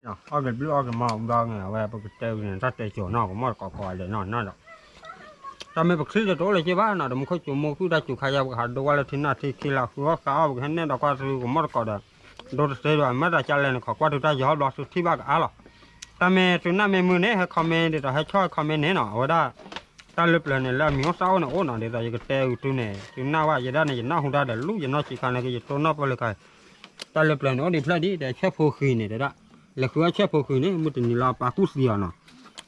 အီၣ်က့ၤဘျုးအီၣ်က့ၤမီၤဘျီန့ၣ် အဝဲပကတဲဝံၤန့ၣ် တၢ်တဲစိၤနီၤ ကမီၢ်တကိးကိးဂၤဒဲးနီၤနီၤဒီး တၢ်မ့ၢ်ပချံတတိၤလၢၤက့ဘၣ်နီၤ ဒီးမူခိၣ်စူၤမိၢ်ကုၢ်တၢ်စူၤခါယါ ပကဟးဒိဝဲလၢထံနၢ်ထံခံလၢဃုအီၣ်ဃုအီၣ် ပကဟဲနဲၣ်ဒီးကွၢ်သုကမီၢ်တကိးဒီး ဒိတသ့ဒီး မ့ၢ်တၢ်ကလဲၣ်န့ၣ် ခိးကွၢ်သုတၢ်ယီၤဘျီသုထံၣ်ဘၣ်ကအါလီၤ. တၢ်မ့ၢ်သုနၢ်မ့ၢ်မုာ်န့ၣ် ဟဲ comment ဒ်သိးဟဲဆီၣ်ဟဲ comment န့ၣ်နီၤ အဝဲဒၣ် တၢ်လၢပျၢၤန့ၣ် လၢအမံၤအိၣ်သၣ်အိၣ်န့ၣ်အိၣ်နီၤ ဒ်သိးယကတဲအုးသုန့ၣ် သုနၢ်ဝဲ ယဲဒၣ်န့ၣ် ယနၢ်ဟူတၢ်ဒီးလူၢ် ယနီၢ်ဆံးခါန့ၣ်က့ ယတိၢ်နီၣ်ပၢၢ်လၢခါ တၢ်လၢပျၢၤန့ၣ် အိၣ်ဒံးဖျၢၣ်ဒ် ဒီးဆဲၣ်ဖိဃံၤန့ၣ်တဲဒၣ် လဲၤဃုအီၣ်ဆဲၣ်ဖိဃံၤန့ၣ် မုၢ်တနံၤလၢအပာ်ကူၣ်သံအီၤနီၤ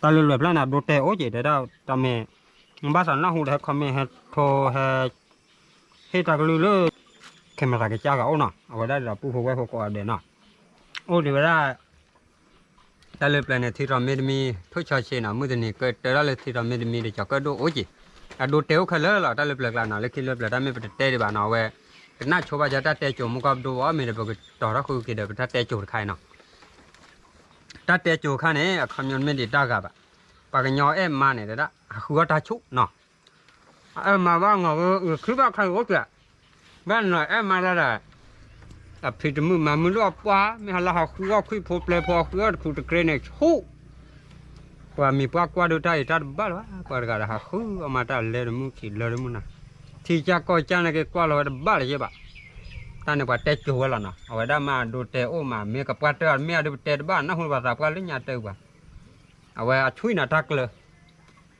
တၢ်လၢပျၢၤဖျၢၣ်န့ၣ် အဒိတဲအိၣ်က့ၤတဲဒၣ် တၢ်မ့ၢ် ဘၣ်သးနၢ်ဟူဒီးဟဲ comment ဟဲထိ ဟဲ ဟ့ၣ်တၢ်ကလုၢ်လၢ camera ကစၢ်ဂၤအိၣ်နီၤ အဝဲဒၣ်ဒီးပူဖိဝဲၢ်ဖိကိးဂၤဒဲးနီၤ အိၣ်ဒံးဝဲဒၣ် တၢ်လၢပျၢၤန့ၣ် ထံထီၣ်မ့တမံ ထိၣ်ဆီဆ့နီၤ မုၢ်တနံၤကတၢၢ်ထီၣ်လၢ ထံထီၣ်မ့တမံဒီး ကၠီၤကၢၣ်ဒိၣ်အိၣ်က့ၤ အဒိတဲအိၣ်ခဲလၢာ်လီၤ တၢ်လၢပျၢၤကျါနီၤ လၢခံလၢပျၢၤတၢ်မ့ၢ်ပတတဲဒံးဘၣ်နီၤ အဝဲ ကနၣ်ဆိဘၣ်ယၤတၢ်တဲစိၤမူကီၢ်ပဒိၣ်အီၤ မ့ၢ်ဒီးပကတီၤထီၣ်ဃုက့ၤဒီးပတၢ်တဲစိၤတခါအံၤနီၤ တၢ်တဲစိၤခါန့ၣ် အခီပညီမ့ၢ်ဒံးတၢ်ဂၤဘၣ် ပှၤကညီအဲၣ်မါန့ၣ်တဲဒၣ် အဃုအီၣ်တၢ်ဆူၣ်နီၤ အအဲၣ်မါဘၣ်ငီၤဝဲ ဂုာ်ခုဘၣ်ခါဂ့ၤအိၣ်က့ၤ ဘၣ်နီၤအဲၣ်မါလီၤဒီး အဖံးတမုာ်မၤမုာ်လၢအပှၢ် မ့ၢ်ဟးလၢဟးဃုအီၣ်ခွံၣ်ဖိပျဲၢ်ဖိ အဃုအီၣ်တခူးတကြ့န့ၣ်ဆူၣ် ပှၤမံၤပှၢ်ကွၢ်ဒိတၢ်အံၤတၢ်တဘၣ်လၢၤဘၣ် ပှၤတဂၤဒီးဟးဃုအီၣ်မါတၢ်လဲၤတမုၢ်ခံးလၢတမုၢ်နၤ ထံကၢ်ကီၢ်ကၢ်န့ၣ်က့ၤကွၢ်လီၤဝဲတဘၣ်လၢၤဘၣ် တၢ်န့ၣ်ပှၤတဲစိၤဝဲလီၤနီၤ အဝဲဒၣ်မ့ၢ်အဒိတဲအိၣ်မး မ့ၢ်ကပှၢ်တၢၢ် မ့ၢ်အဒိပတဲတဘၣ် နၢ်ဟူပှၤသးပှၢ်လၢညါတဲပှၤ အဝဲအဆွံၣ်န့ၣ်တၢ်ကျၢၤ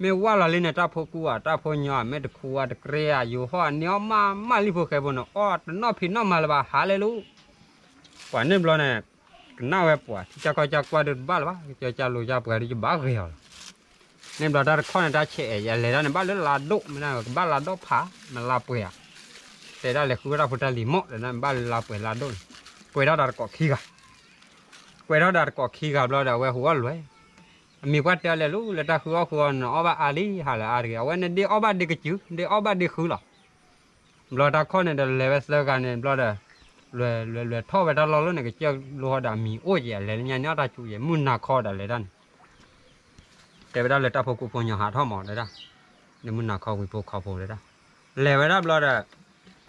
မ့ၢ်ဝၢ်လီၤလံန့ၣ် တၢ်ဖိကူဧါ တၢ်ဖိညီဧါ မ့ၢ်တခူဧါ တကြ့ဧါ ယိၤဟီၣ်အန့ၢ်အီၣ်မးမးလံဖိဃဲဖိန့ၣ် အီၣ်တနီၣ်ဖံးနီၣ်မၤလၢၤဘၣ် ဟးလဲၤလူၤ ပှၤန့ၣ်ဘျီန့ၣ် ကနၣ်ဝဲပှၤ ထံကၢ်ကီၢ်ကၢ်ကွၢ်ဒိတဘၣ်လၢၤဘၣ် ကစၢ်ကၢ်လိာ်ကၢ်ပှၤဒ်ယဘၣ်ဂ့ၤအီၤလီၤ န့ၣ်ဘျီတၢ်တခီန့ၣ် တၢ်ဆဲးအဲၣ်ယလဲၤဒၣ်န့ၣ် ဘၣ်လၢလါဒိၣ် မ့ၢ်ဒၣ်ကဘၣ်လါဒိၣ်ဖး မ့ၢ်လါပှဲၤဧါ တဲဒၣ်လဲၤဃုဝဲတၢ်ဖိတၢ်လံၤမး တဲဒၣ်ဘၣ်လၢလါပှဲၤလါဒိၣ်န့ၣ် ကွဲးထီၣ်ဒီးတကိးခံဂၤ ကွဲးထီၣ်ဒီးတကိးခံဂၤဘျီဒီး အဝဲဟူးအီၣ်လွဲၢ် အမံၤပှၢ်တဲအီၤလဲၤလူၤ လၢတၢ်ဃုအီၣ်ဃုအီန့ၣ် အီၣ်ဘၣ်အါလံ ဟးလၢအါတဂ့ၤ အဝဲန့ၣ်ဒ့အီၣ်ဘၣ်ဒ့ကစုၤ ဒ့အီၣ်ဘၣ်ဒ့ဃုလီၤ ဘျီတၢ်ခီန့ၣ်ဒီးလဲၤဝဲသၢဂၤန့ၣ်ဘျီဒီး လဲၤလဲၤလဲၤထီၣ်ဝဲတၢ်လီၢ်လၢန့ၣ် ကစၢၢ်လိဟီဒီးအမံၤအိၣ်က့ၤ အလဲၤလၢညါန့ၣ်အီၣ်တၢ်ဆူၣ်က့ၤ မုၢ်နၤခီဒီးလဲၤတၢ်န့ၣ် တဲဝဲဒၣ်လၢတၢ်ဖိကူဖိညီဟးထီၣ်မး တဲဒၣ် လၢမုၢ်နၤခီဝံၤဖိခီဖိတဲဒၣ် လဲၤဝဲဒၣ်ဘျီဒီး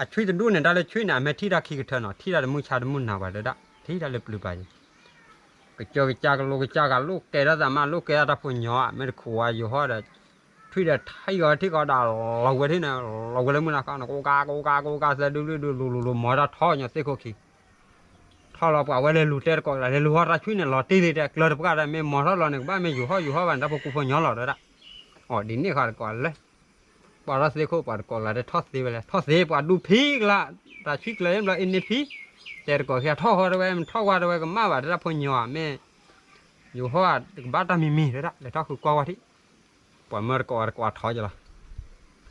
အဆွံၣ်တဒူၣ်န့ၣ် တၢ်လၢဆွံၣ်န့ၣ် အမ့ၢ်ထံၣ်တၢ်ခံကထၢနီၤ ထံၣ်တၢ်တမုၢ်ဆါတမုၢ်နၤဘၣ်တဲဒၣ် ထံၣ်တၢ်လၢပျုၤပာ်ယံၤ ကစၢၢ်ကစၢ်ကလိကစၢ်ဂၤလိၣ်ကဲထီၣ်သးမး လိၣ်ကဲထီၣ်တၢ်ဖိညီဧါ မ့ၢ်တခူဝါယိၤဟီၣ်ဒီး ထွံၣ်ဒီးထံၣ်ဂီၤထံၣ်ဂီၤဒီး လီၤဝဲထံၣ်န့ၣ် လီၤဝဲလၢမုၢ်နၤခီန့ၣ် ကိးကါကိးကါကိးကါသၢဒုဒုဒု လူၤလူၤလူၤမီၤတၢ်ထီၣ်ညီသ့ၣ်ခိၣ်ခံ ထီၣ်လီၤပှၤဝဲလဲၤလူၤတဲတကိးကလၢ လဲၤလူၤဟီၣ်တၢ်ဆွံၣ်န့ၣ် လီၤတ့ၢ်လံတဲ ကျၢၤတပှၢ်ဒီး မ့ၢ်မီၤထီၣ်လီၤန့ၣ် ကဘၣ်မ့ၢ်ယိၤဟီၣ်ယိၤဟီၣ်ဘၣ်န့ၣ် တၢ်ဖိကူဖိညီလီၤတဲဒၣ် အီၤဒ်န့ၣ်ဃီတကိးလၢ ပှၤထီၣ်သ့ၣ်ခိၣ် ပှၤတကိးကလၢ်တဲထီၣ်သ့ဝဲလဲၣ် ထီၣ်သ့ ပှၤဒူဖံကလါ တၢ်ဆွံၣ်ကျၢၤယဲၢ်ဘျီအ့န့ၣ်ဖံ တဲတကိးခံဂၤထီၣ်ဃီတဲဝဲ မ့ၢ်ထီၣ်ဝါတဲဝဲကမၣ်ဘၣ်တဲ တၢ်ဖိညီဧါ မ့ၢ် ယိၤဟီၣ်ဧါ တကဘၣ်တၢ်မံၤမံၤတဲဒၣ် လဲၤထီၣ်ဃုကွၢ်ဝဲထံၣ် ပှၤမၢတကိးဝဲတကိးထီၣ်ကလီၤ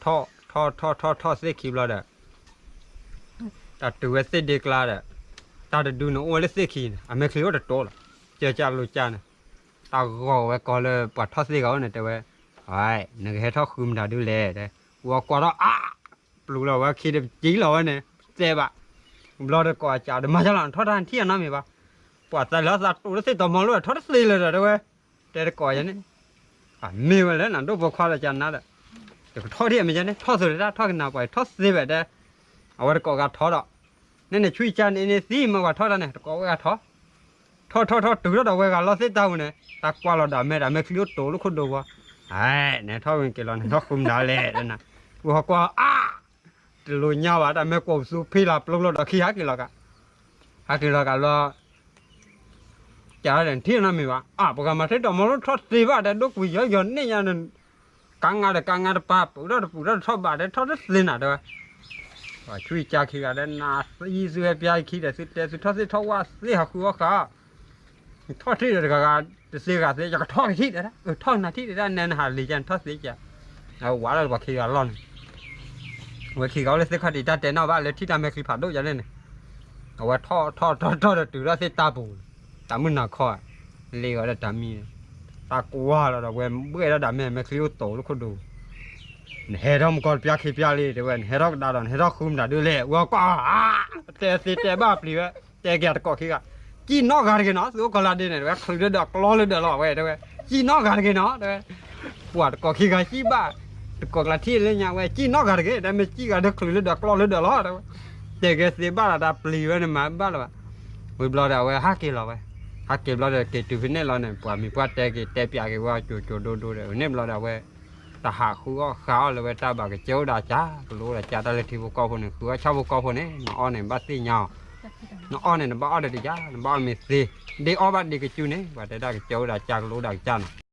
ထီၣ်ထီၣ်ထီၣ်ထီၣ်ထီၣ်သ့ၣ်ခံဘျီဒီး တၢ်တုၤဝဲသ့ၣ်ဒ့ကျါဒီး တၢ်တဒုန့ၣ်အိၣ်ဝဲလၢသ့ၣ်ခံန့ၣ် အမဲာ်ချံအိၣ်တတိၤလီၤ ကၢကၢလိကၢန့ၣ် တၢ်ဂီၤဝဲကီၤလၢပှၤထီၣ်သ့ၣ်ဂၤအိၣ်န့ၣ်တဲဝဲ နကဟဲထီၣ်ဃုမတၤဒုလဲၣ်တဲ ဝဲကွၢ်ထီၣ်အါ ပျူၤလီၤဝဲခံဒီးပစံၣ်လီၤဝဲန့ၣ် တဲဘၣ် ဘျီတကိးကဒီးမၤကလီၤ ထီၣ်တၢ်ထံၣ်အနီတမံၤဘၣ် ပှၤသးလၢသးတိၤလၢသ့ၣ်တီၤမီၤလိဒီး ထီၣ်တသ့လၢၤဒီးတဲဝဲ တဲတကိးယၤန့ၣ် မ့ၢ်ဝဲလၢနဒိၣ်ဖိခွါဒီးကနါဒီး တကထီၣ်ဒံးအမဲာ်ညါန့ၣ် ထီၣ်သိးတဒၣ် ထီၣ်ကနၣ်ပှၤထီၣ်သ့ဘၣ်တဲ အဝဲတကိးဂၤထီၣ်ဒီး နဲန့ၣ်ဆွံၣ်ကၢန့ၣ်န့ၣ်သံမ့ၢ်ပှၤထီၣ်တၢ်န့ၣ် တကိးဝဲဂၤထီၣ် ထီၣ်ထီၣ်ထီၣ်တုၤထီၣ်ဒီးဝဲဂၤလီၤသ့ၣ်တၢ်ပူၤန့ၣ် တၢ်ကွၢ်လီၤဒီးမဲာ်ဒီးမဲာ်ချံအိၣ်တိၤလၢခိၣ်ဒိဝီ အဲ နဟဲထီၣ်ဝံၤက့ၤလီၤ နဟဲထီၣ်ဃုမတၤလဲၣ် တဲနၤ ပှၤဟီကွၢ်အါ တလိၣ်ညါဘၣ် တၢ်မဲာ်ကွီၢ်ပသူဖ့လၢပျိလီၤဒီးခံဟးက့ၤလီၤကး ဟးက့ၤလီၤကးဘျီ ကးထီၣ်ဒီးနထံၣ်နီတမံၤဘၣ် အါ ပှၤဂၤမၤထံၣ်တီၤမီၤလိထီၣ်သ့ဘၣ်တဲ ဒိၣ်ကွံာ်ယီယီန့ၢ်ညါ ကါငါဒီးကါငါတပၤ ပူၤထီၣ်တပူၤထီၣ်တထီၣ်ဘၣ်တဲ ထီၣ်တသ့နၤတဲဝဲ ပှၤဆွံၣ်ကၢခံဂၤဒီး နယံၤသုဟဲပျါခံဒီး သုတဲသုထီၣ်သ့ၣ်ထီၣ်ဝၣ်သ့ဟးဃုအီၣ်ဃာ် ထီၣ်ထံၣ်ဒီးတဂၤဂၤတသ့ဂၤသ့ ယကထီၣ်ကထံၣ်တဲဒၣ် ထီၣ်ကနၣ်ထံၣ်တဲဒၣ် နဲနဟးလံၤကၢ နထီၣ်သ့ကၢ အဝဲဝးလီၤပှၤခံဂၤလီၢ်န့ၣ် အဝဲခံဂၤအိၣ်လၢသ့ၣ်ခီၣ်တံၢ်တၢ်တဲနီၣ်ဘၣ်လၢထံၣ်တၢ်မဲာ်ချံဖးဒိၣ်ယၤန့ၣ်န့ၣ် အဝဲထီၣ်ထီၣ်ထီၣ်ထီၣ်ဒီးတုၤထီၣ်သ့ၣ်တၢ်ပူၤ တၢ်မုၢ်နၤခီ လ့ဂီၤဒီးတၢ်မံ တၢ်ကွၢ်လီၤဒီးဝဲဘှဲၣ်ထီၣ်ဒၣ်မဲာ်မဲာ်ချံအိၣ်တိၤလၢခိၣ်ဒိ နဟဲထီၣ်မကီၢ်တပျါခံပျါလံ တဲဝဲ နဟဲထီၣ်ကဒါဒီး နဟဲထီၣ်ဃုမတၤဒုလဲၣ် ဝဲကွၢ် တဲသ့တဲဘၣ်ပျံၤဝဲ တဲက့ၤတကိးခံဂၤ စံၣ်နီၣ်ဂၤတဂ့ၤနီၤ သုအိၣ်ကီၢ်လၢဒ့န့ၣ် တဲဝဲ ချုးလၢဒီးကျီလၢဒီးလီၤဝဲ တဲဝဲ စံၣ်နီၣ်ဂၤတဂ့ၤနီၤ တဲဝဲ ပှၤတကိးခံဂၤစံၣ်ဘၣ် တကိးကျါထံၣ်လၢညါဝဲ စံၣ်နီၣ်ဂၤတဂ့ၤ တဲမ့ၢ်စံၣ်ဂၤဒုချုးလၢဒီးကျီလၢဒီးလီၤ တဲဝဲ တဲက့ၤသ့ဘၣ်လီၤ တၢ်ပျံၤဝဲန့ၣ်မၤဘၣ်လၢၤဘၣ် ဝံၤဘျီဒီးအဝဲဟးက့ၤလီၤဝဲ ဟဲက့ၤဘျီဒီး က့ၤတုၤဖဲန့ၣ်လီၤန့ၣ် ပှၤမံၤပှၢ်တဲက့ၤ တဲပၠးက့ၤဝဲကၠိကၠိဒိဒိဒီး န့ၣ်ဘျီဒီး အဝဲ တဟးဃုအီၣ်ဃုအီၣ်လၢၤဝဲတၢ်ဘၣ် ကစၢၢ်အိၣ်ဒီးကၢ် ကလိၣ်အိၣ်ဒီးကၢ် တၢ်လၢထံဖိကီၢ်ဖိန့ၣ် ဃုအီၣ်ဆၣ်ဖိကီၢ်ဖိန့ၣ် နအီၣ်န့ၣ် ဘၣ်သ့ၣ်ညါအီၤ, နအီၣ်န့ၣ် နဘၣ်အီၣ်ဒီးတယၤ နဘၣ်အီၣ်မ့ၢ်သ့, ဒ်အီၣ်ဘၣ်ဒ်ကစၢၢ်န့ၣ် ပှၤတဲဒၣ် ကစၢၢ်အိၣ်ဒီးကၢ် ကလိၣ်အိၣ်ဒီးကၢ်န့ၣ်